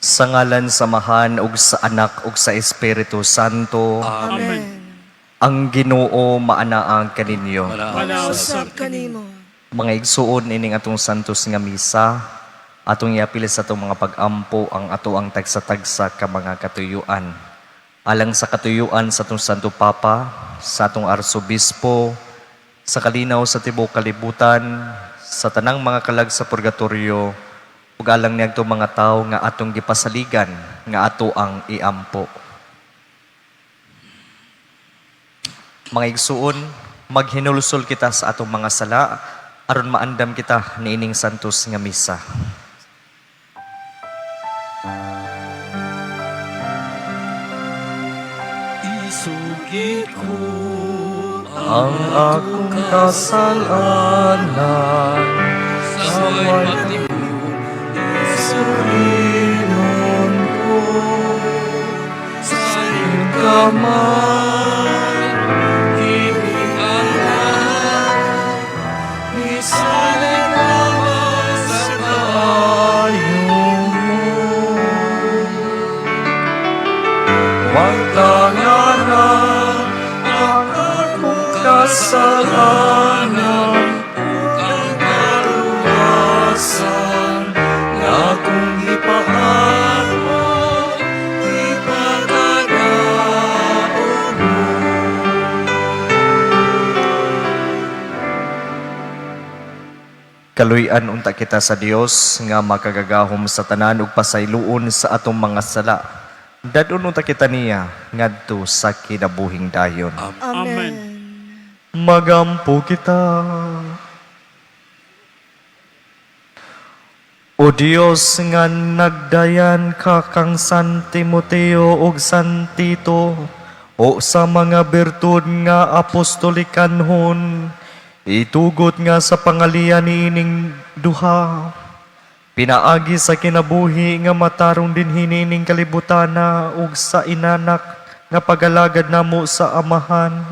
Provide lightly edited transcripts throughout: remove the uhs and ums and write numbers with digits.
Sa ngalan sa Amahan ug sa Anak ug sa Espiritu Santo. Amen. Ang Ginoo maanaa kaninyo. Manaog usab kanimo. Mga igsuon, ining atong santos nga misa, atong iapil sa atong mga pag-ampo ang atoang tagsa-tagsa ka mga katuyuan. Alang sa katuyuan sa atong Santo Papa, sa atong Arsobispo, sa kalinaw sa tibuok kalibutan, sa tanang mga kalag sa purgatorio, ug alang niadtong mga tawo nga atong gipasaligan nga ato ang iampo. Mga igsuon, maghinulsol kita sa atong mga sala aron maandam kita niining santos nga misa. Isugid ko ang akong kasalanan sa matimuod, Sulinon ko sa ka man kini ang Isalay lamang sa kaayo mo. Wagtangana ang akong kasalanan ug ang kaluwasan nga akong gipahatag, ipakadaog mo. Kaluy-an unta kita sa Dios nga makagagahom sa tanan ug pasayloon sa atong mga sala. Dad-on unta kita niya ngadto sa kinabuhing dayon. Amen. Magampo kita. O Dios nga nagdayan ka kang San Timoteo ug San Tito o sa mga bertud nga apostolikanhon, itugot nga sa pangalian niining duha, pinaagi sa kinabuhi nga matarong dinhi niining kalibutana ug sa inanak nga pagalagad namo sa Amahan,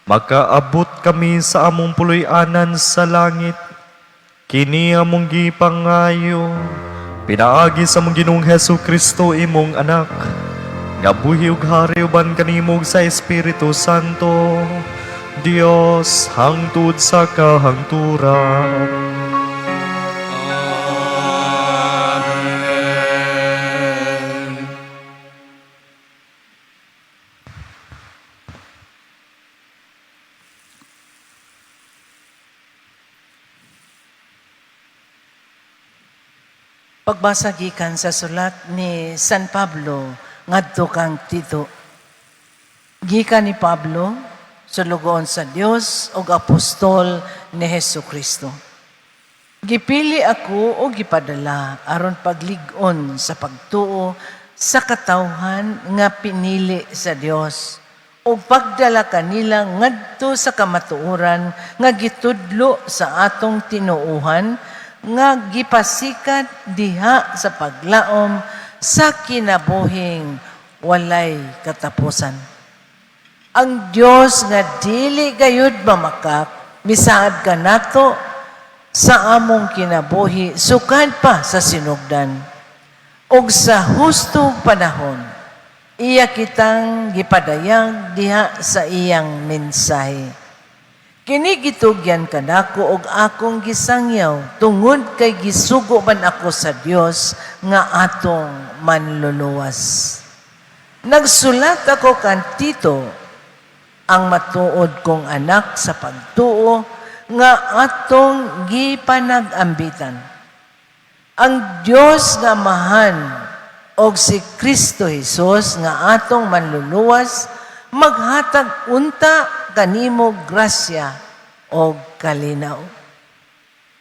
makaabot kami sa among puloy-anan sa langit. Kini among gipangayo pinaagi sa among Ginoong Hesus Kristo, imong anak, nga buhi ug hari uban kanimo ug sa Espiritu Santo, Dios hangtod sa kahangturan. Amen. Pagbasa gikan sa sulat ni San Pablo ngadto kang Tito. Gikan ni Pablo, sulugoon sa Dios ug apostol ni Hesus Kristo. Gipili ako o gipadala aron paglig-on sa pagtuo sa katawhan nga pinili sa Dios ug pagdala kanila ngadto sa kamatuoran nga gitudlo sa atong tinuohan nga gipasikat diha sa paglaom sa kinabuhing walay katapusan. Ang Dios nga dili gayud mamakak, misaad kanato sa among kinabuhi sukad pa sa sinugdan. Ug sa husto panahon, iya kitang gipadayag diha sa iyang mensahe. Kini gitugyan kanako og akong gisangyaw tungod kay gisugo man ako sa Dios nga atong manluluwas. Nagsulat ako kan Tito, ang matuod kong anak sa pagtuo nga atong gipanag-ambitan. Ang Dios nga Amahan og si Kristo Jesus nga atong manluluwas maghatag unta kanimo grasya og kalinaw.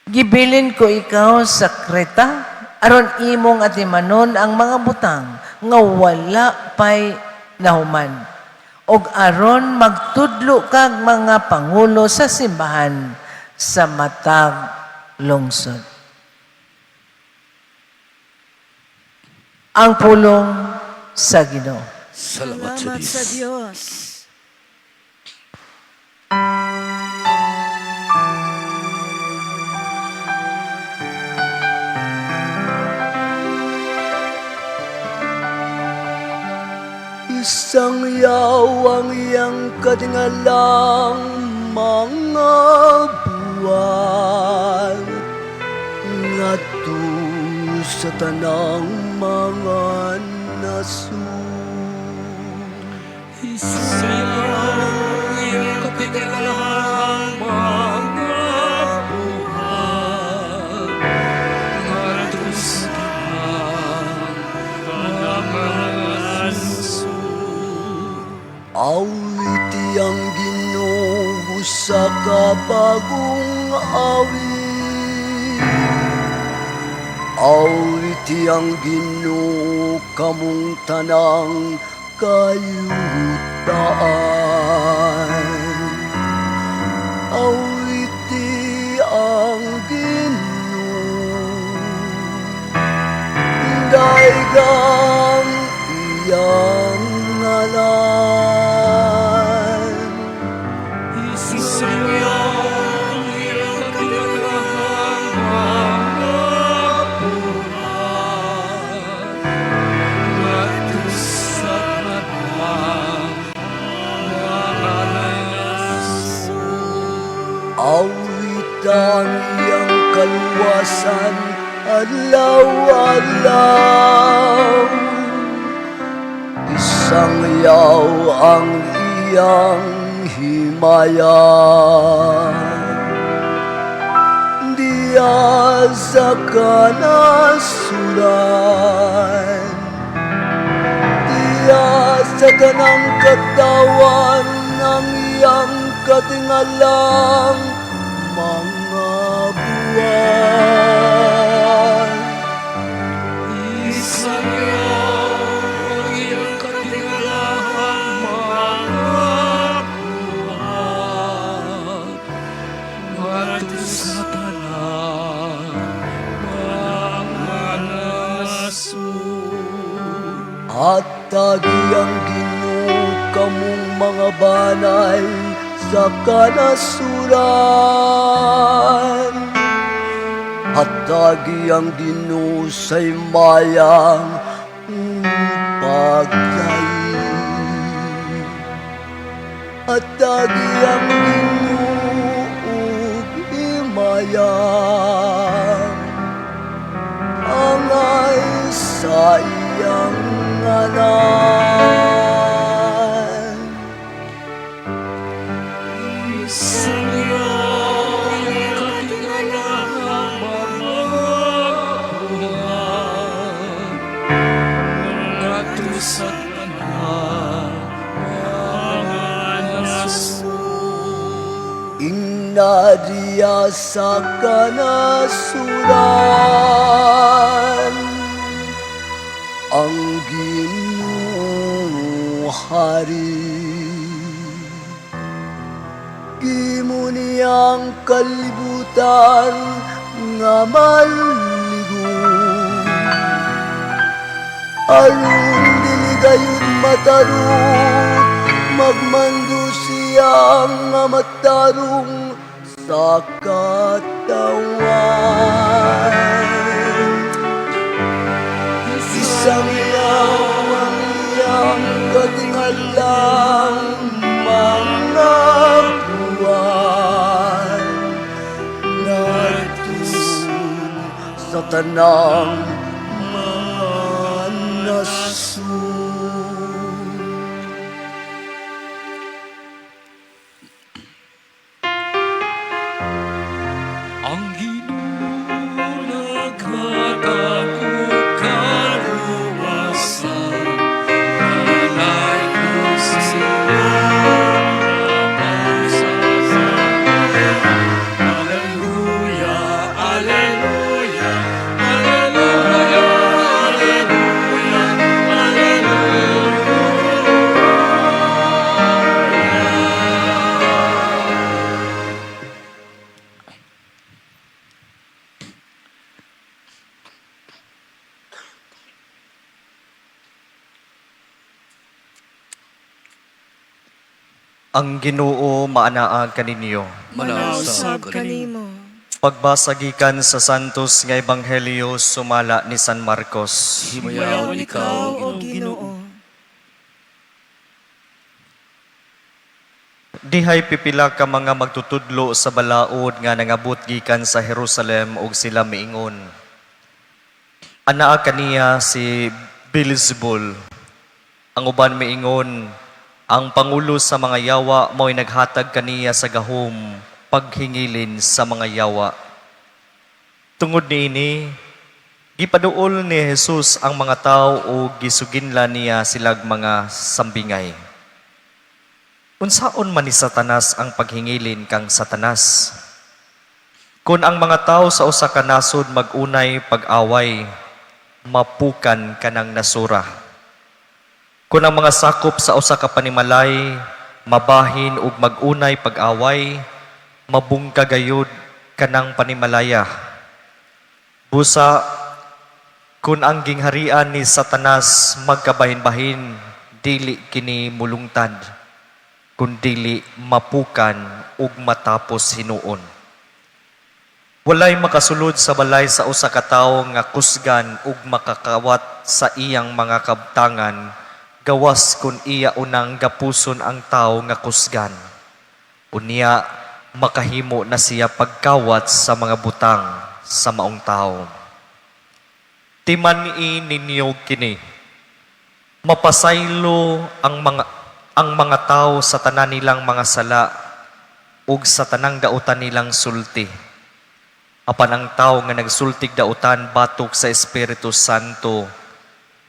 Gibilin ko ikaw sa Kreta aron imong atimanon ang mga butang nga wala pay nahuman og aron magtudlo kag mga pangulo sa simbahan sa matag lungsod. Ang pulong sa Ginoo. Salamat sa Salamat Diyos. sa Diyos. Isangyaw ang iyang katingalang mga buhat ngadto sa tanang mga nasud. Isangyaw ang iyang katingalahang mga buhat ngadto sa tanang mga nasud. Awiti ang Ginoo sa kabagong awit. Awiti ang Ginoo kamong tanang kayutaan. Awiti ang Ginoo, daygang iyang ngalan. Isangyaw ang iyang katingalahang mga buhat ngadto sa tanang mga nasud. Awit ang iyang kaluwasan adlaw-adlaw. Isangyaw ang iyang himaya diya sa kanasuran, diya sa tanang katawan ng iyang katingalang mga buhat. Isangyaw ang iyang katingalahang mga buhat ngadto sa tanang mga nasud. Hatagi ang Ginoo kamong mga banay sa kanasuran. Hatagi ang Ginoo sa himayang paglayi. Hatagi ang Ginoo og himayang angay sa iyang ngalan. Isangyaw ang iyang katingalahang mga buhat ngadto sa tanang mga nasud. Ingna diya sa kanasuran ang Ginoo hari. Gimo niyang kalibutan nga maligo aron dili gayud matarong, magmando siya nga matarong sa katawan. Isangyaw ang iyang katingalang mga buhat ngadto sa tanang mga nasud. Ang Ginoo naghatag og kaluwasan, Walay siya sa. Alleluia, Alleluia, Alleluia, Alleluia, Alleluia. Ang Ginoo maanaa kaninyo. Manaog sab kanimo. Pagbasa gikan sa Santos nga Ebanghelyo sumala ni San Marcos. Himayaon ikaw, O Ginoo. Dihay pipila ka mga magtutudlo sa balaod nga nangabot gikan sa Jerusalem ug sila miingon: "Anaa kaniya si Beelzebul." Ang uban miingon, "Ang pangulo sa mga yawa mao'y naghatag kaniya sa gahom paghingilin sa mga yawa." Tungod niini, gipaduol ni Jesus ang mga tao ug gisuginlan niya silag mga sambingay. "Unsaon man ni Satanas ang paghingilin kang Satanas? Kung ang mga tao sa usa ka nasod mag-unay pag-away, mapukan kanang nasura. Kung ang mga sakop sa usa ka panimalay mabahin ug mag-unay pag-away, mabungka gayud kanang panimalaya. Busa, kung ang gingharian ni Satanas magkabahin-bahin, dili kini mulungtad, kun dili mapukan ug matapos hinuon. Walay makasulod sa balay sa usa ka tawo nga kusgan ug makakawat sa iyang mga kabtangan gawas kun iya unang gapuson ang tawo nga kusgan. Unya makahimo na siya pagkawat sa mga butang sa maong tawo. Timan-i ninyo kini. Mapasaylo ang mga tao sa tanan nilang mga sala ug sa tanang dautan nilang sulti. Apan ang tao nga nagsultig dautan batok sa Espiritu Santo,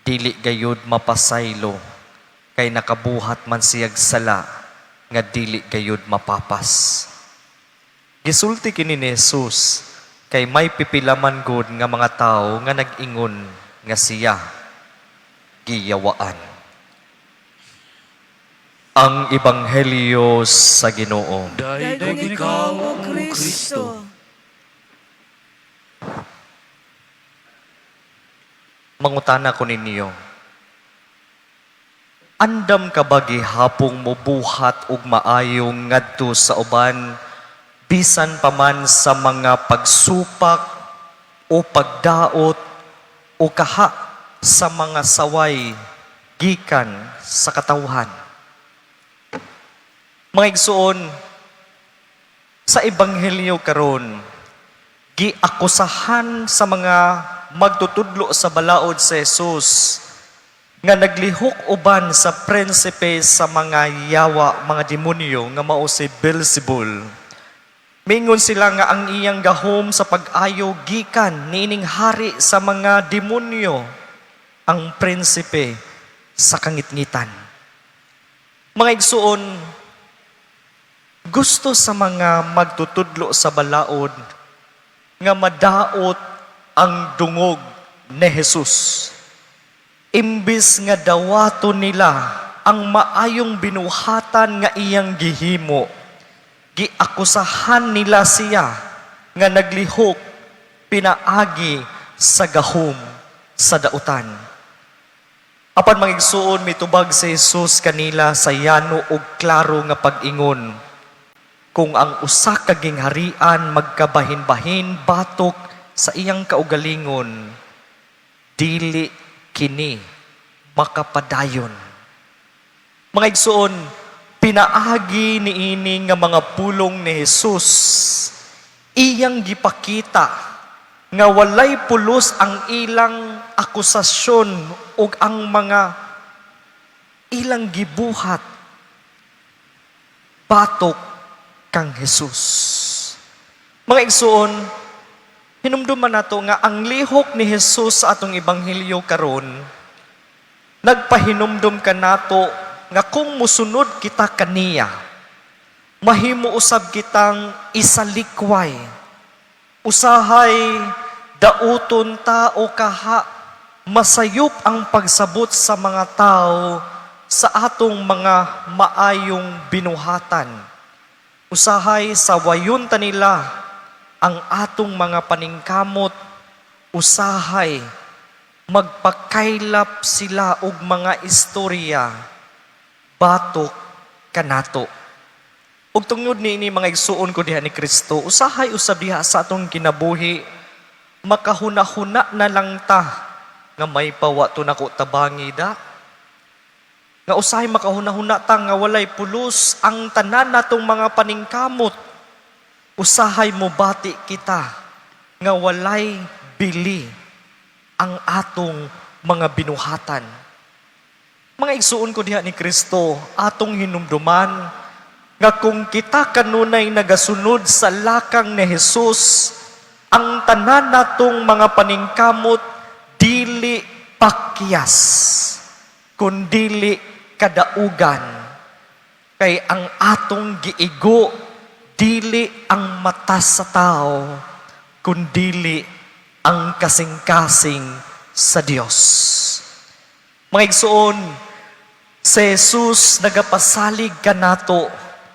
dili gayud mapasaylo, kay nakabuhat man siyag sala nga dili gayud mapapas." Gisulti kini ni Jesus kay may pipila man gud nga mga tao nga nag-ingon nga siya giyawaan. Ang Ebanghelyo sa Ginoo. Daigong Daigong ikaw, ikaw, O Kristo. Mangutana ko ninyo. Andam ka ba gihapong mobuhat og maayong ngadto sa uban bisan pa man sa mga pagsupak o pagdaot o kaha sa mga saway gikan sa katawhan? Mga igsuon, sa ebanghelyo karon, giakusahan sa mga magtutudlo sa balaod sa Jesus nga naglihok uban sa prinsipe sa mga yawa, mga demonyo nga mao si Beelzebul. Mingon sila nga ang iyang gahom sa pag-ayo gikan niining hari sa mga demonyo, ang prinsipe sa kangitngitan. Mga igsuon, gusto sa mga magtutudlo sa balaod nga madaot ang dungog ni Jesus. Imbis nga dawaton nila ang maayong binuhatan nga iyang gihimo, giakusahan nila siya nga naglihok pinaagi sa gahom sa dautan. Apan, mga igsuon, mitubag si Jesus kanila sa yano og klaro nga pag-ingon: Kung ang usa ka gingharian magkabahin-bahin batok sa iyang kaugalingon, dili kini makapadayon. Mga igsuon, pinaagi niini nga mga pulong ni Jesus, iyang gipakita nga walay pulos ang ilang akusasyon ug ang mga ilang gibuhat batok kang Jesus. Mga igsuon, hinumduman nato nga ang lihok ni Jesus sa atong ebanghelyo karon nagpahinumdum kanato nga kung musunod kita kaniya, mahimo usab kitang isalikway. Usahay dauton ta o kaha masayop ang pagsabot sa mga tao sa atong mga maayong binuhatan. Usahay sawayon ta nila ang atong mga paningkamot. Usahay magpakaylap sila og mga istorya batok kanato. Ug tungod niini, mga igsuon ko diha ni Kristo, usahay usab diha sa atong kinabuhi, makahuna-huna na lang ta nga may pawa to nako tabangi da. Nga usahay makahuna-huna ta nga walay pulos ang tanan natong mga paningkamot. Usahay mobati kita nga walay bili ang atong mga binuhatan. Mga igsuon ko diha ni Kristo, atong hinumduman nga kung kita kanunay nagasunod sa lakang ni Jesus, ang tanan natong mga paningkamot dili pakyas, kundili kadaugan. Kay ang atong giigo dili ang mata sa tao, kundili ang kasing-kasing sa Dios. Mga igsuon, si Jesus nagapasalig kanato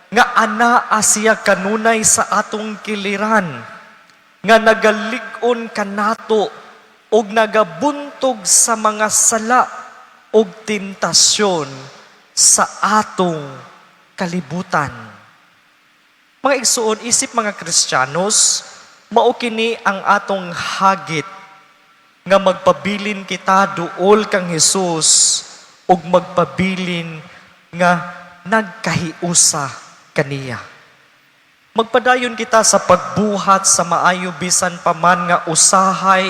nga anaa siya kanunay sa atong kiliran, nga nagalig-on kanato og nagabuntog sa mga sala og tentasyon sa atong kalibutan. Mga igsuon, isip mga Kristiyanos, mao kini ang atong hagit nga magpabilin kita duol kang Jesus ug magpabilin nga nagkahiusa kaniya. Magpadayon kita sa pagbuhat sa maayo bisan pa man nga usahay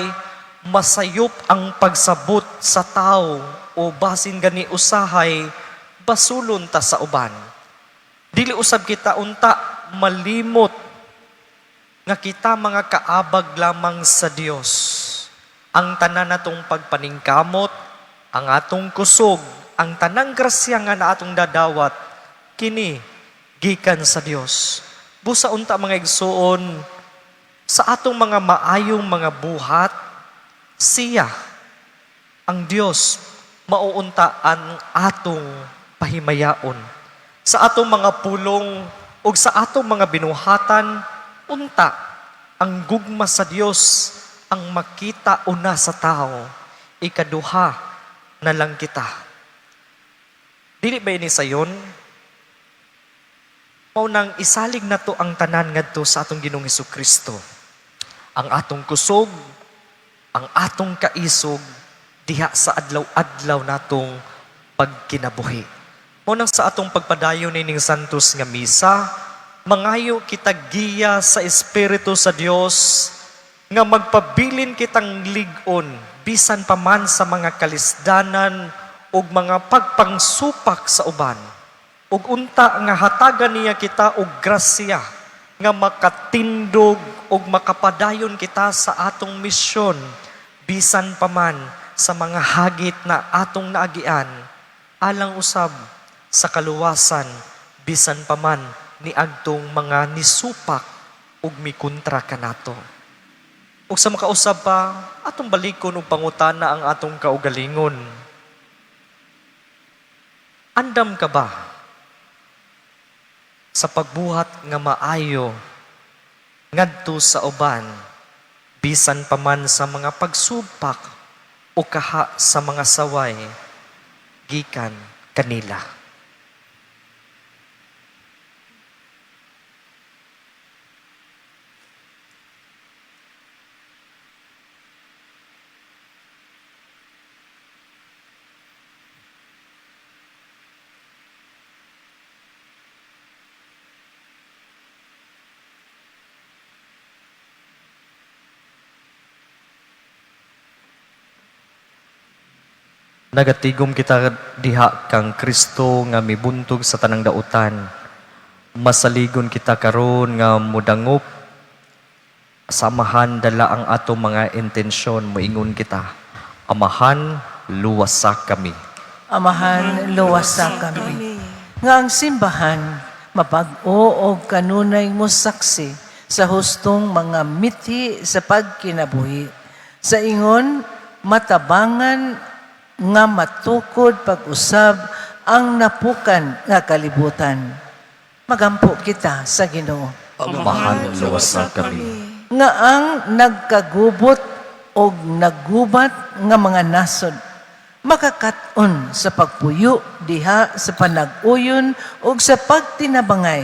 masayop ang pagsabot sa tao o basin gani usahay basulon ta sa uban. Dili usab kita unta malimot nga kita mga kaabag lamang sa Dios. Ang tanan natong pagpaningkamot, ang atong kusog, ang tanang grasya nga na atong dadawat, kini gikan sa Dios. Busa unta, mga igsuon, sa atong mga maayong mga buhat, siya, ang Dios, mauunta ang atong pahimayaon. Sa atong mga pulong ug sa atong mga binuhatan, unta ang gugma sa Dios ang makita una sa tao, ikaduha na lang kita. Dili ba ini sayon? Mao nang isalig nato ang tanan ngadto sa atong Ginoong Kristo. Ang atong kusog, ang atong kaisog diha sa adlaw-adlaw natong pagkinabuhi. Mao nang sa atong pagpadayon nining Santos nga misa, mangayo kita giya sa Espiritu sa Dios nga magpabilin kitang lig-on bisan pa man sa mga kalisdanan ug mga pagpangsupak sa uban. Ug unta nga hatagan niya kita og grasya nga makatindog ug makapadayon kita sa atong misyon bisan pa man sa mga hagit na atong naagian, alang usab sa kaluwasan bisan pa man niadtong mga nisupak ug mikontra kanato. Ug sa makausab pa, atong balikon ug pangutana ang atong kaugalingon. Andam ka ba sa pagbuhat nga maayo ngadto sa uban bisan pa man sa mga pagsupak o kaha sa mga saway gikan kanila? Nagatigom kita diha kang Kristo nga mibuntog sa tanang dautan. Masaligon kita karon nga mudangop sa Amahan dala ang atong mga intensyon, moingon kita. Amahan, luwasa kami. Amahan, luwasa kami. Nga ang simbahan, mapag-o og kanunay mo saksi sa hustong mga mithi sa pagkinabuhi. Sa ingon, matabangan nga matukod pag-usab ang napukan nga kalibutan. Magampo kita sa Ginoo. Amahan, luwasa kami. Nga ang nagkagubot og naggubat nga mga nasod makakat-on sa pagpuyo diha sa panag-uyon ug sa pagtinabangay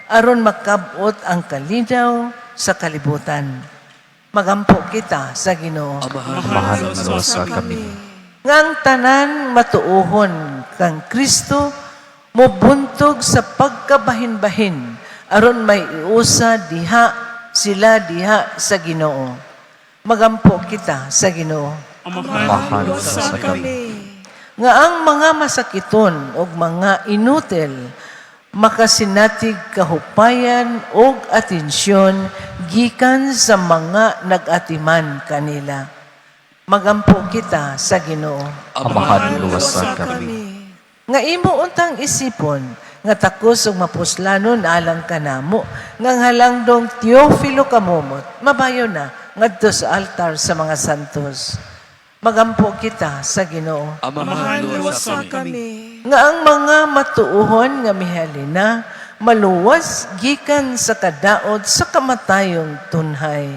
aron makab-ot ang kalinaw sa kalibutan. Magampo kita sa Ginoo. Amahan, luwasa kami. Nga ang tanan matuohon kang Kristo mobuntog sa pagkabahin-bahin aron may iusa diha sila diha sa Ginoo. Magampo kita sa Ginoo. Amahan, luwasa luwasa kami. Nga ang mga masakiton og mga inutil makasinatig kahupayan og atensyon gikan sa mga nag-atiman kanila. Magampo kita sa Ginoo. Amahan, luwasa kami. Nga imo untang isipon nga takos og mapuslanon alang kanamo nga ang halangdong Teofilo Kamomot mabayo na ngadto sa altar sa mga santos. Magampo kita sa Ginoo. Amahan, Luwasa luwasa kami. kami. Nga ang mga matuohon nga mihalina maluwas gikan sa kadaot sa kamatayong tunhay.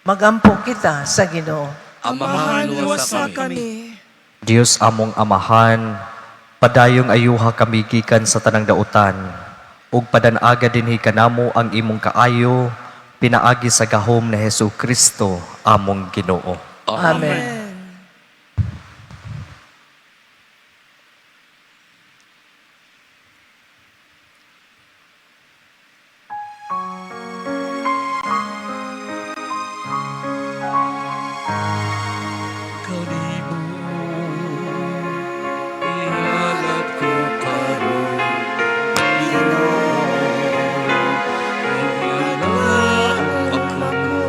Magampo kita sa Ginoo. Amahan, Luwasa luwasa kami. kami. Dios among Amahan, padayong ayuha kami gikan sa tanang dautan, ug padanaga dinhi kanamo ang imong kaayo, pinaagi sa gahom ni Hesus Kristo among Ginoo. Amen. Kanimo ihalad ko karon, Ginoo, ang ako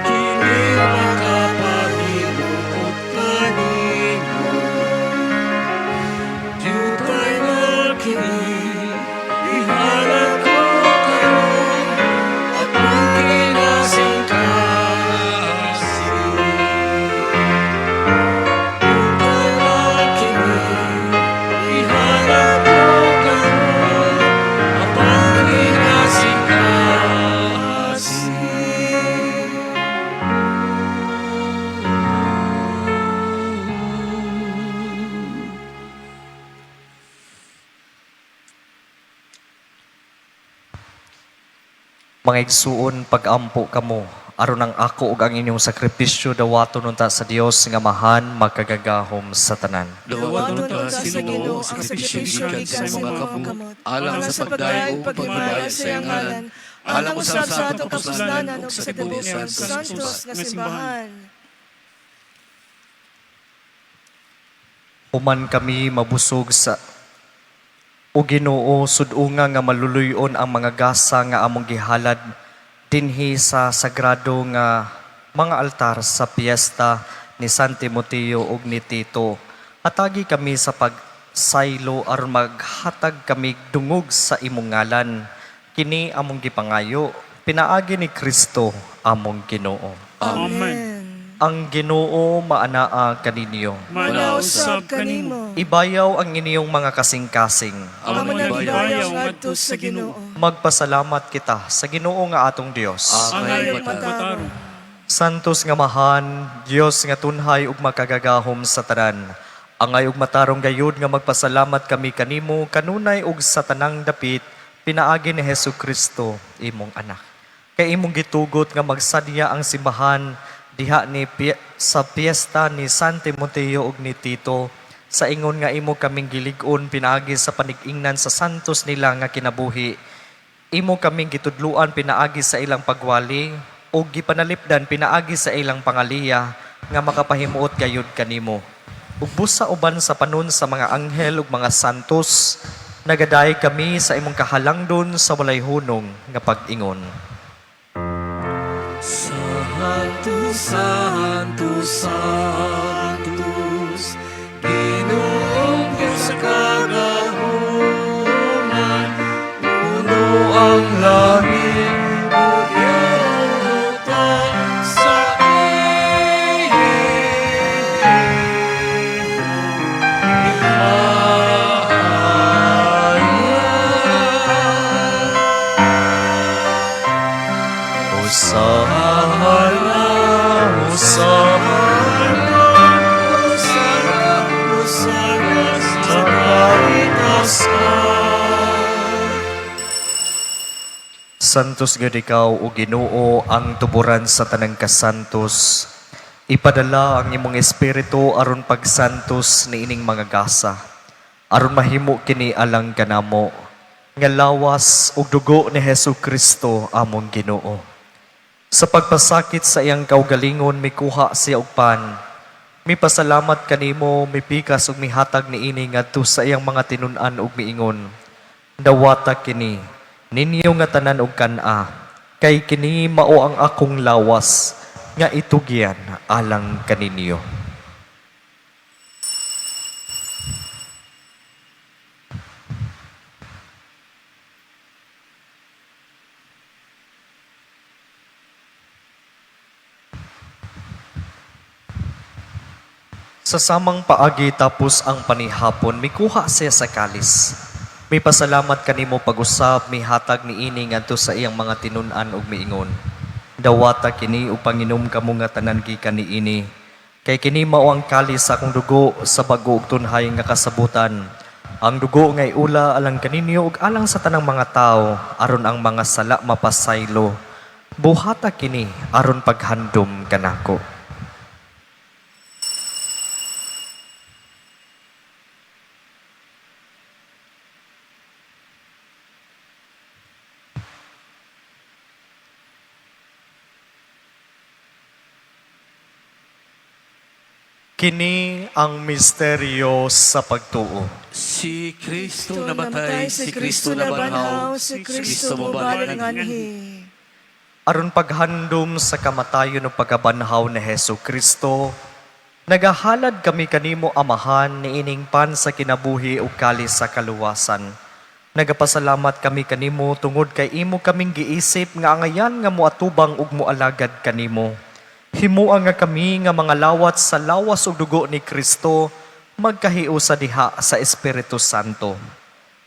kini makapahimuot kanimo. Diyutay na kini ihalad ko karon akong kinasingkasing. Mga igsuon, pag-ampo kamo, aron ang ako ug ang inyong sakripisyo dawaton unta sa Dios nga Amahan makagagahom sa tanan. Dawaton ta sa Ginoo ang sakripisyo gikan sa mga kamot, alang sa pagdaig ug paghimaya sa iyang ngalan, alang usab sa atong kapuslanan ug sa tibuok santos nga simbahan. Human kami mabusog sa o Ginoo, sud-unga nga maluluyon ang mga gasa nga among gihalad dinhi sa sagrado nga mga altar sa piyesta ni San Timoteo ug ni Tito. Hatagi kami sa pagsaylo aron maghatag kami dungog sa imong ngalan. Kini among gipangayo, pinaagi ni Kristo among Ginoo. Amen. Ang Ginoo maanaa kaninyo. Manausab kanimo. Ibayaw ang inyong mga kasing-kasing. Amo Among na gibayaw gibayaw ngadto sa Ginoo. Magpasalamat kita sa Ginoo nga atong Dios. Angay Angay matarong. Santos nga mahan, Dios nga tunhay ug makagagahom sa tanan. Angay ug matarong gayud nga magpasalamat kami kanimo kanunay ug sa tanang dapit pinaagi ni Hesus Kristo imong anak. Kay imong gitugot nga magsadya ang simbahan diha ni sa piyesta ni San Timoteo ug ni Tito sa ingon nga imo kaming gilig-on pinaagi sa panig-ingnan sa santos nila nga kinabuhi. Imo kaming gitudluan pinaagi sa ilang pagwali ug gipanalipdan pinaagi sa ilang pangaliya nga makapahimuot gayud kanimo. Ug busa uban sa panon sa mga anghel ug mga santos, nagaday kami sa imong kahalangdon sa walay hunong nga pag-ingon. Santo, Santo, Santos, Ginoong Diyos sa kagahuman, puno ang langit ug yuta sa iyong himaya. Hosana, Hosana, Hosana, Hosana sa kaitasan. Santos gud ikaw o Ginoo ang tuburan sa tanang kasantos. Ipadala ang imong espiritu aron pagsantos niining mga gasa, aron mahimo kini alang kanamo nga lawas ug dugo ni Hesus Kristo among Ginoo. Sa pagpasakit sa iyang kaugalingon, mikuha siya og pan. Mipasalamat kanimo, mipikas ug mihatag niini ngadto sa iyang mga tinun-an ug miingon: "Dawata kini ninyo nga tanan og kan-a, kay kini mao ang akong lawas nga itugyan alang kaninyo." Sa samang paagi, tapos ang panihapon, mikuha siya sa kalis. Mipasalamat kanimo pag-usab, mihatag niini ngadto sa iyang mga tinun-an ug miingon: "Dawata kini ug panginom kamo nga tanan gikan niini. Kay kini mao ang kalis sa akong dugo sa bag-o ug tunhay nga kasabutan. Ang dugo nga iula alang kaninyo ug alang sa tanang mga tawo aron ang mga sala mapasaylo. Buhata kini aron paghandom kanako." Kini ang misteryo sa pagtuo. Si Kristo namatay, si Kristo nabanhaw, si Kristo mobalik nganhi. Aron paghandom sa kamatayon ug pagkabanhaw ni Hesus Kristo, nagahalad kami kanimo, Amahan, niining pan sa kinabuhi ug kalis sa kaluwasan. Nagapasalamat kami kanimo tungod kay imo kaming giisip nga angayan nga moatubang ug moalagad kanimo. Himua nga kami nga mga lawat sa lawas ug dugo ni Kristo magkahiusa diha sa Espiritu Santo.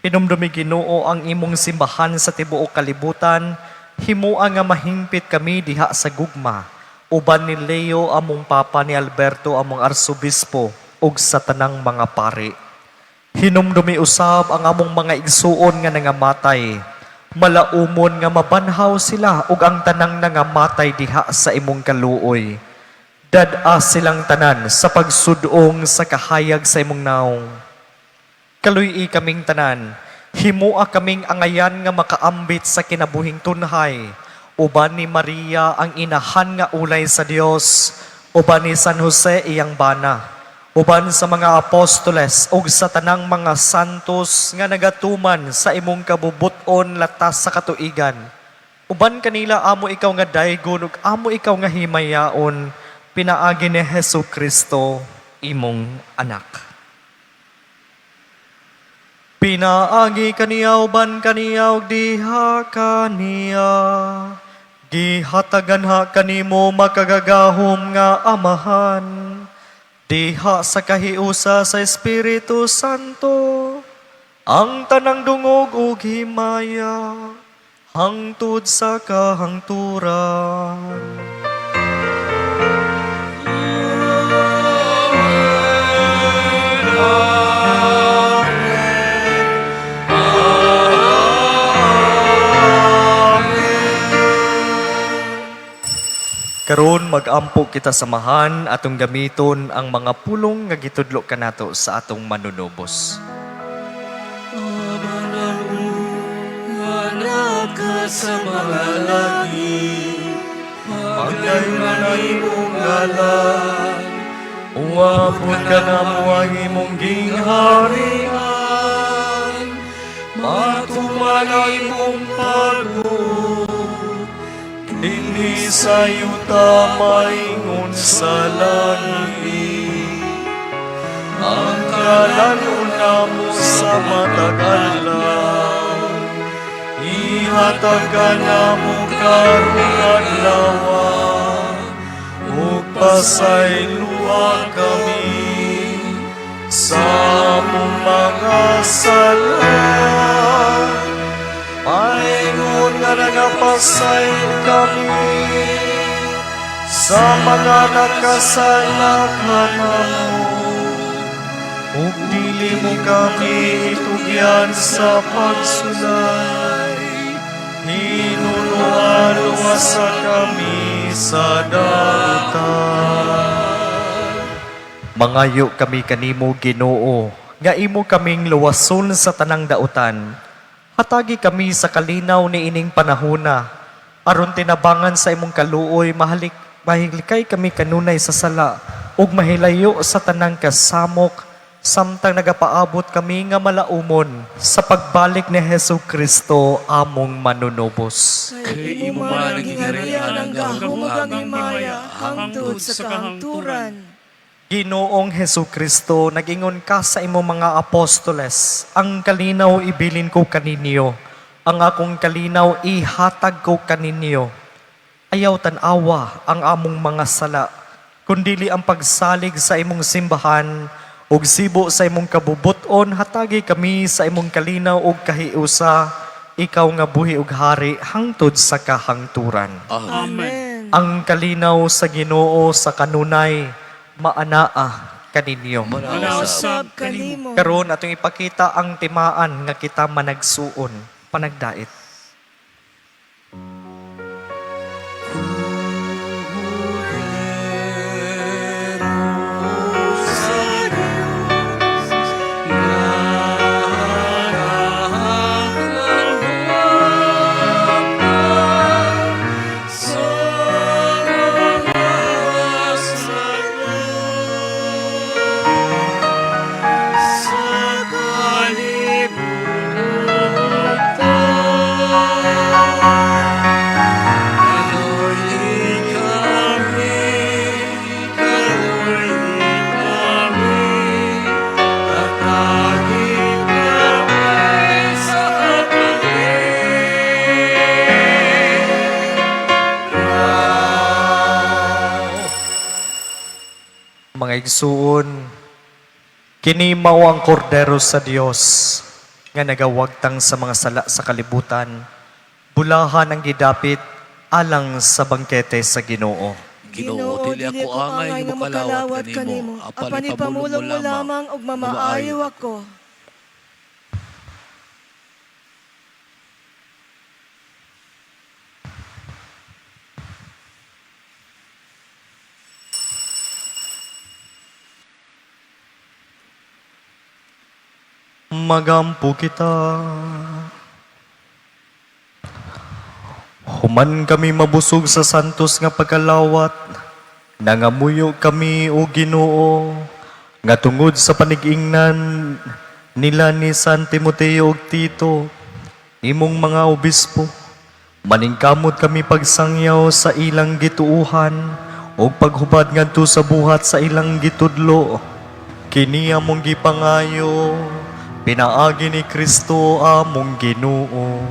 Hinumdumi, Ginoo, ang imong simbahan sa tibuok kalibutan, himua nga mahingpit kami diha sa gugma, uban ni Leo among Papa, ni Alberto among Arsobispo, ug sa tanang mga pari. Hinumdumi usab ang among mga igsuon nga nangamatay. Malaumon nga mabanhaw sila ug ang tanang nangamatay diha sa imong kaluoy. Dad-a silang tanan sa pagsudong sa kahayag sa imong naong. Kaluy-i kaming tanan, himua kaming angayan nga makaambit sa kinabuhing tunhay, uban ni Maria ang inahan nga ulay sa Dios, uban ni San Jose iyang bana, uban sa mga apostoles ug sa tanang mga santos nga nagatuman sa imong kabubuton latas sa katuigan. Uban kanila amo ikaw nga daygon ug amo ikaw nga himayaon, pinaagi ni Hesus Kristo imong anak. Pinaagi kaniya, uban kaniya ug diha kaniya, gihatagan ha kanimo, makagagahom nga Amahan, diha sa kahiusa sa Espiritu Santo, ang tanang dungog ug himaya hangtod sa kahangturan. Karon mag-ampo kita samahan, atong gamiton ang mga pulong nga gitudlo kanato sa atong Manunubos. Ama namo nga naa sa mga langit, Pagdayon ang imong ngalan, uabot kanamo ang imong gingharian, matuman ang imong pagbuot, dinhi sa yuta maingon sa langit. Ang kalan-on namo sa matag adlaw, ihatag kanamo karong adlaw, ug pasayloa kami sa among mga sala, maingon nga nagapasaylo kami sa mga nakasala kanamo. Ug dili mo kami itugyan sa pagsulay, hinunoa luwasa kami sa dautan. Mangayo kami kanimo, Ginoo, nga imo kaming luwason sa tanang dautan. Hatagi kami sa kalinaw ni ining panahona, aron tinabangan sa imong kaluoy mahalik mahilikay kami kanunay sa sala ug mahilayo sa tanang kasamok samtang nagapaabot kami nga malaumon sa pagbalik ni Hesu Kristo among manunubos. Kay imo man ang gingharian, ang gahom ug ang himaya, hangtod sa kahangturan. Ginoong Hesu Kristo, nagingon ka sa imong mga apostoles, ang kalinaw ibilin ko kaninyo, ang akong kalinaw ihatag ko kaninyo. Ayaw tan-awa ang among mga sala, kundili ang pagsalig sa imong simbahan, ug sibo sa imong kabubuton, hatagi kami sa imong kalinaw ug kahiusa, ikaw nga buhi ug hari hangtod sa kahangturan. Amen. Ang kalinaw sa Ginoo sa kanunay maanaa kaninyo. Usab kanimo. Karon atong ipakita ang timaan nga kita managsuon panagdait. Mga igsuon, kini mao ang kordero sa Dios nga nagawagtang sa mga sala sa kalibutan. Bulahan ang gidapit alang sa bangkete sa Ginoo. Ginoo, dili ako angay nga makalawat kanimo, apan ipamulong mo lamang ug mamaayo ako. Magampo kita. Human kami mabusog sa santos nga pagkalawat, nangamuyo kami o Ginoo, nga tungod sa panigingnan nila ni San Timoteo ug Tito, imong mga obispo, maningkamot kami pagsangyaw sa ilang gituuhan ug paghubad ngadto sa buhat sa ilang gitudlo. Kini among gipangayo, pinaagi ni Kristo among Ginoo.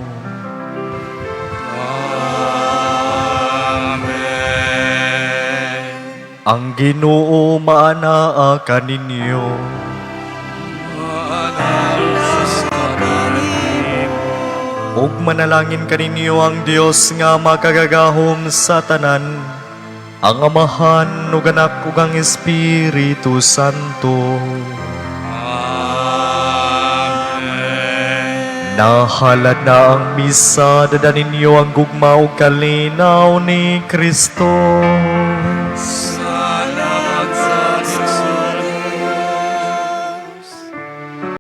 Ang Ginoo maanaa kaninyo. Ug manalangin kaninyo ang Dios nga makagagahom sa tanan, ang Amahan ug Anak ug ang Espiritu Santo. Nahalad na ang misa, dada ninyo ang gugma ug kalinaw ni Kristo.